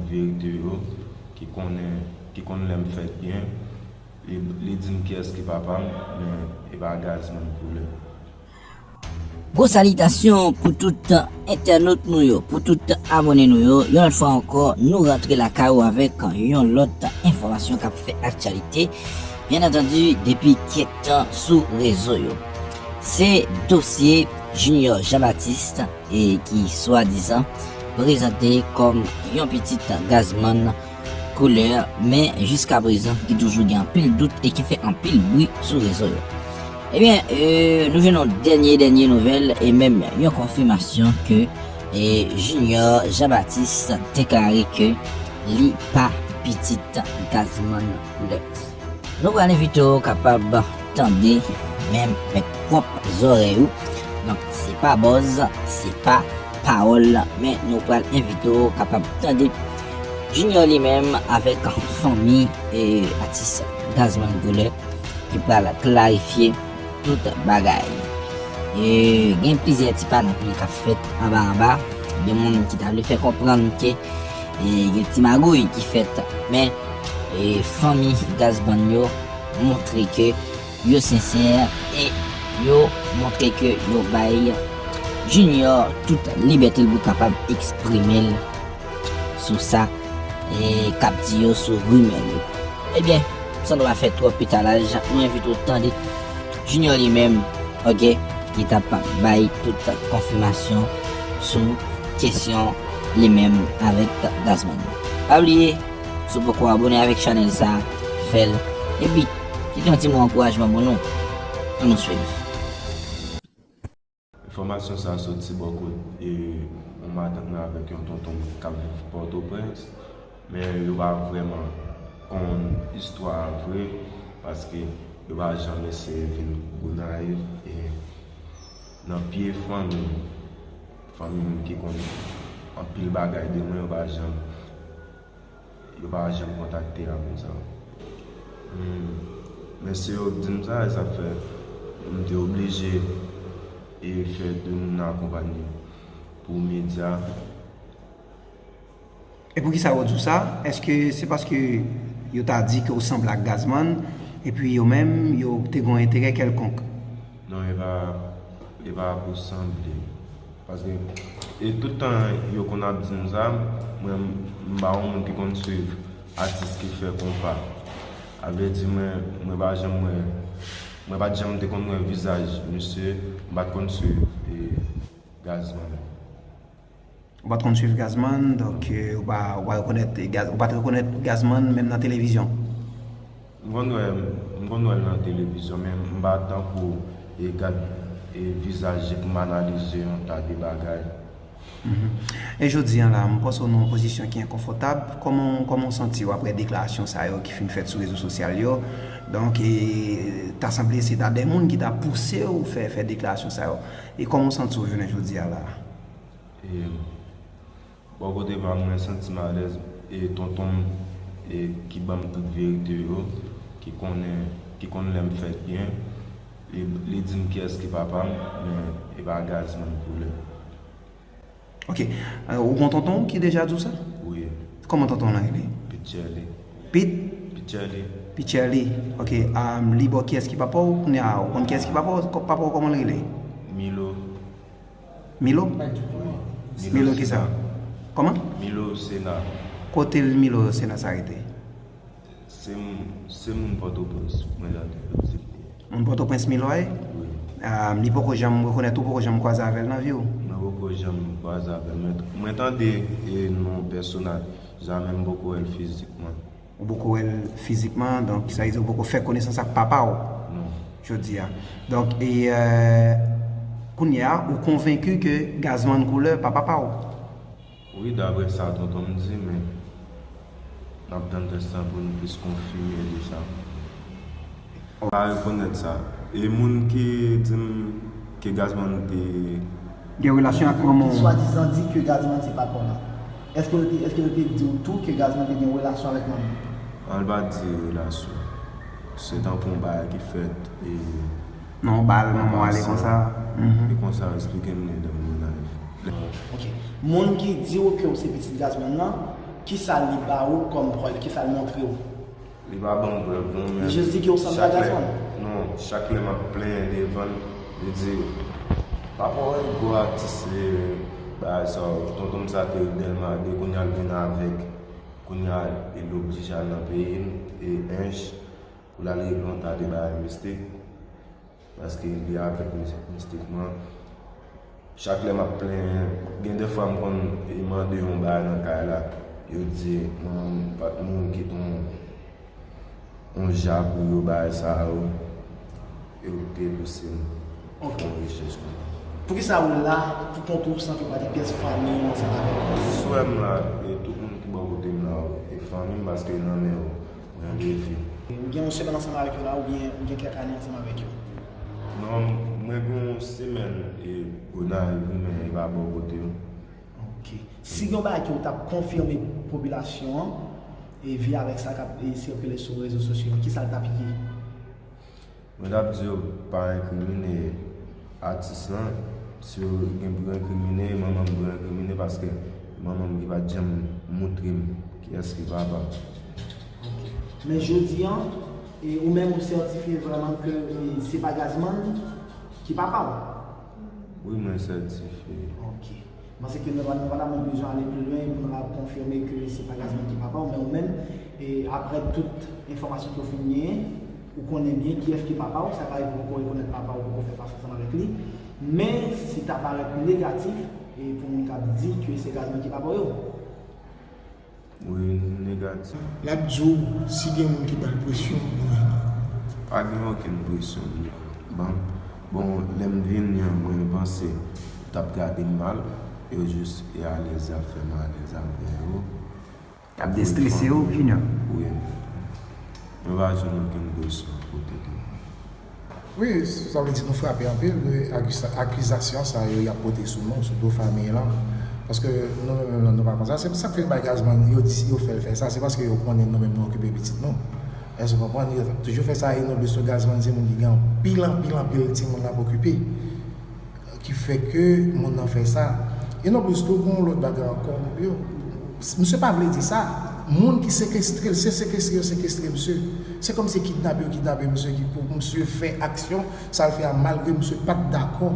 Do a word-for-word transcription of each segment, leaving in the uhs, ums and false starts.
verite yo, ki konnen, ki konn lè m fèt byen. Li, li di m kiyès ki papa m, men e pa Gazman Koulè. Gwo salitasyon pou tout entènot nou yo, pou tout abòne nou yo. Yon lòt fwa ankò, nou rantre lakay ou avèk yon lòt enfòmasyon k ap fè aktyalite. Byen antandi, depi kèk tan sou rezo yo. Se dosye Junior Jean Baptiste e ki swadizan prezante kòm yon pitit Gazman Koulè, men jiskaprezan ki toujou gen anpil dout e ki fè anpil bri sou rezo yo. Ebyen, e, nou jwenn yon dènye, dènye nouvèl e menm yon konfimasyon ke e, Junior Jean Baptiste deklare ke li pa pitit Gazman Koulè. Nou pral envite w kapab tande menm avèk pwòp zòrèy ou. Donk, se pa bòz, se pa pawòl, men nou pral envite w kapab tande Junior li menm avèk fanmi e atis Gazman Koulè ki pral klarifye tout bagay. E gen plizyè ti panopli k ap fèt anba anba, gen moun ki ta vle fè konprann ke e, gen ti magouy ki fèt, men e, fanmi Gazman yo montre ke yo sensè e yo montre ke yo bay Junior tout libète l pou kapab eksprime l sou sa e, k ap di yo sou rimè yo. Ebyen, san nou pa fè twòp etalaj, nou envite w tande Junior li menm, oke, ki t ap bay tout konfimasyon sou kesyon li menm avèk Gazman. Pa bliye, si w poko abòne avèk chanèl sa, fè l. Epi, kite yon ti mo ankourajman pou nou. Ann nou swiv. Enfòmasyon sa a soti bò kote yon matant mwen avèk yon tonton k ap viv Pòtoprens, men yo pa vrèman konn istwa a vre, paske yo pa janm eseye vin Gonayiv e nan pye fanmi m, fanmi m ki konn anpil bagay de mwen, yo pa janm Yo pa janm kontakte a konsa. Hmm. Men se yo k di m sa, e sa k fè m te oblije e fè de moun akonpanye pou medya. E poukisa yo di w sa? Èske se paske yo ta di ke w sanble ak Gazman, epi yo menm, yo te gen yon enterè kèlkonk? Non, e pa, e pa pou sanble. Paske e tout tan yo konn ap di m sa, mwen m pa yon moun ki konn swiv atis ki fè konpa. A vle di mwen, mwen pa janm wè, mwen pa t janm te konn wè vizaj misye, m pa t konn swiv e Gazman. Ou pa t konn swiv Gazman, donk e, ou pa, ou pa rekonèt, e, Gaz, ou pa t rekonèt Gazman menm nan televizyon? M konn wè, m konn wè l nan televizyon, men m pa tankou e gad e vizaj li pou m analize yon ta de bagay. Mhm. E jodi a la, m panse w nan yon pozisyon ki enkonfòtab. Kòman, kòman w santi w apre deklarasyon sa yo ki fin fèt sou rezo sosyal yo? Donk, e, ta sanble se ta de moun ki ta pouse w fè, fè deklarasyon sa yo. E kòman w santi w jounen jodi a la? E, bò kote pa m, mwen santi m alèz, e tonton m, e ki ban m tout verite yo, ki konnen, ki konn lè m fèt byen, li, li di m kiyès ki papa m, men e pa Gazman Koulè. Ok. E, ou gon tonton ki deja di w sa? Wi. Kòman tonton w lan rele? Pitchèli. Pit? Pitchèli. Pitchèli. Ok. Um, li ba w kiyès ki papa w? Kounye a, ou konn kiyès ki papa w? Papa w kòman l rele? Milo. Milo? Wi. Milo kisa? Kòman? Milo Sena. Kote Milo Sena sa rete? Se m, se moun Pòtoprens, mwen tande yo di l ye. Moun Pòtoprens Milo a ye? Wi. Ah, li poko janm rekonèt ou, poko janm kwaze avè l nan vi w? Mwen poko janm kwaze avè l, men mwen tande e non pèsonaj, men m poko wè l fizikman. Ou poko wè l fizikman, donk sa vle di ou poko fè konesans ak papa w? Non. Jodi a. Donk, e, euh, kounye a, ou konvenki ke Gazman Koulè pa papa w? Wi, daprè sa tonton m di, men n ap tann rès lan pou n plis konfime de sa. M pa rekonèt sa. E moun ki di m ke Gazman te. Gen relasyon ak manman w? Ki swadizan di ke Gazman se papa w la. Èske l te, èske l te di w tou ke Gazman te gen relasyon avèk manman w? Non, l pa t di relasyon. Se tankou yon bagay ki fèt e. Non, bal, manman w ale konsa. E konsa, eksplike m li lè m nan live. Ok. Moun ki di w ke w se pitit Gazman nan, Kisa li ba ou kòm prèv? Kisa l montre w? Li pa ban m prèv non, men... Li jis di ke w sanble a Gazzman? Non, chak lè m ap plenyen devan l, li di, "Papa w e gwo atis, e bagay sa yo, tonton m sa te Dèlma de, kounye a l vin avèk, kounye a li oblije al nan peyi l, e Ench, pou l al regle yon ta de bagay mistik." Paske li avèk mistikman. Chak lè m ap plenyen, gen de fwa m konn mande yon bagay nan kay la, yo di manman m pa t mouri, kite yon, yon ja pou yo bagay sa yo, yo te pouse m fè yon rechèch konsa. Poukisa ou la pou kont ou san ke w pa gen pyès fanmi w ansanm avè w? Frè m la, e tout moun ki bò kote m la, e fanmi m, paske nan men yo, mwen leve. Ou gen yon semèn ansanm avèk yo la, oubyen ou gen kèk ane ansanm avèk yo? Non, mwen gen yon semèn e Gonayiv, wi, men e pa bò kote m. Ok. Si gen yon bagay ke ou t ap konfime popilasyon an, e via avèk sa k ap, e, sikile sou rezo sosyo yo, kisa l t ap ye? Mwen t ap di yo pa enkrimine atis lan. Si yo gen pou yo enkrimine, manman m dwe enkrimine, paske manman m ki pa t janm moutre m kiyès ki papa m. Ok. Men jodi a, e, ou menm ou sètifye vrèman ke, e, se pa Gazzman ki papa w? Wi, mwen sètifye. Ok. M panse ke nou pa, nou pa ta menm bezwen ale pi lwen pou nou ka konfime ke se pa Gazzman ki papa w, men ou menm, e, aprè tout enfòmasyon ke w fin genyen, ou konnen byen kiyès ki papa w, sa ka rive w poko rekonèt papa w, w poko fè fas ansanm avèk li. Men, si ta parèt negatif, e pou moun k ap di ke se Gazzman ki papa w yo. Wi, negatif. L ap di w, si gen moun ki ba l presyon, nou vini. Pa gen okenn presyon, non. Bon, bon, lè m vini an, mwen panse yo t ap gade m mal, yo jis e alèz, y ap fè m alèz avè yo. Y ap destrese w, Junior. Wi. Mwen pa jwenn okenn presyon kote ke mwen. Wi, sa vle di nou frape anpil de akisa-, akizasyon sa yo y ap pote sou nou, sou do fanmi lan. Paske nou menm menm lan, nou pa konn sa. Se sa k fè yo bay Gazzman, yo di yo fè l fè sa, se paske yo konnen nou menm nou okipe pitit nou. Èske w konprann? Yo t ap toujou fè sa, e nou plis tou Gazzman se moun ki gen anpil, anpil, anpil timoun l ap okipe. Ki fè ke moun nan fè sa. E non plis tou, gen yon lòt bagay ankò, yo, misye pa vle di sa. Moun ki sekestre l, se sekestre yo sekestre misye. Se kòmsi kidnape yo kidnape misye, ki pou misye fè aksyon, sa l fè a, malgre misye pa t dakò.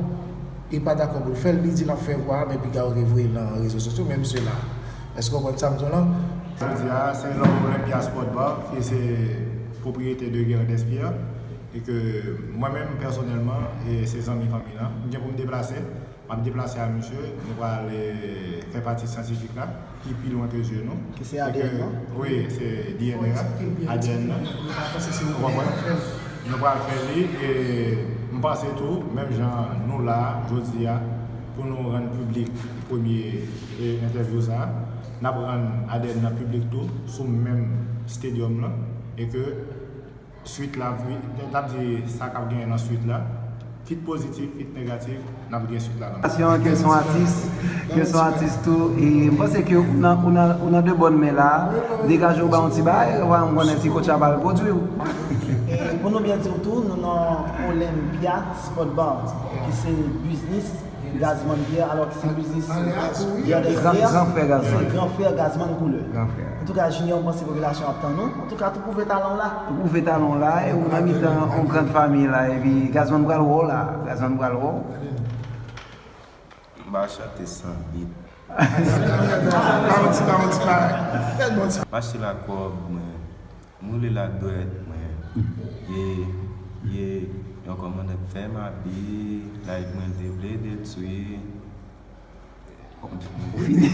Li pa dakò pou l fè l, li di l ap fè vwa a, men piga yo te voye l nan rezo sosyo, men misye la. Èske w konprann sa m di w lan? Jodi a, se Lòm Olympia Sport Bar, ki se pwopriyete de Gerard Despierre, e ke mwen menm, pèsonèlman, e se zanmi fanmi lan. M gen pou m deplase, m ap deplase a misye, nou pral, e, fè pati syantifik la, ki pi lwen ke zye nou. Ki se A D N nan? Wi, se D N A, A D N nan. Ou konprann? Nou pral fè li, e m panse tou, menm jan nou la a, jodi a, pou nou rann piblik premye, e, entèvyou sa a, n ap rann A D N nan piblik tou, sou menm stadium lan, e ke swit la, wi, n ap di sa k ap genyen nan swit la, kit pozitif, kit negatif, n ap gen swit la nan. Ke s on atis, ke s on atis tou, e m panse ke ou nan, ou nan, ou nan de bòn men la, degaje w ba yon ti bagay, ou pa janm konnen si kotch la pral pwodui w. E pou nou byen di w tou, nou nan Olympia Sport Bar, ki se biznis Gazzman Pierre, alò ki se biznis Pierre Despierre, gran frè Gazzman. Gran frè Gazzman Couleur. Antouka, Junior, m panse popilasyon ap tann ou. Antouka, tou pwouve talan w la. Tou pwouve talan w la, e ou nan mitan yon grann fanmi la, epi Gazzman pral wè w la, Gazzman pral wè w. M pa chante san bit. Pa yon ti, pa yon ti bagay. Tèlman ti. M achte lakòb mwen, m woule l ak dwèt mwen. Ye, ye, yon kòmandan k fè m abi, life mwen te vle detwi. Ou fini?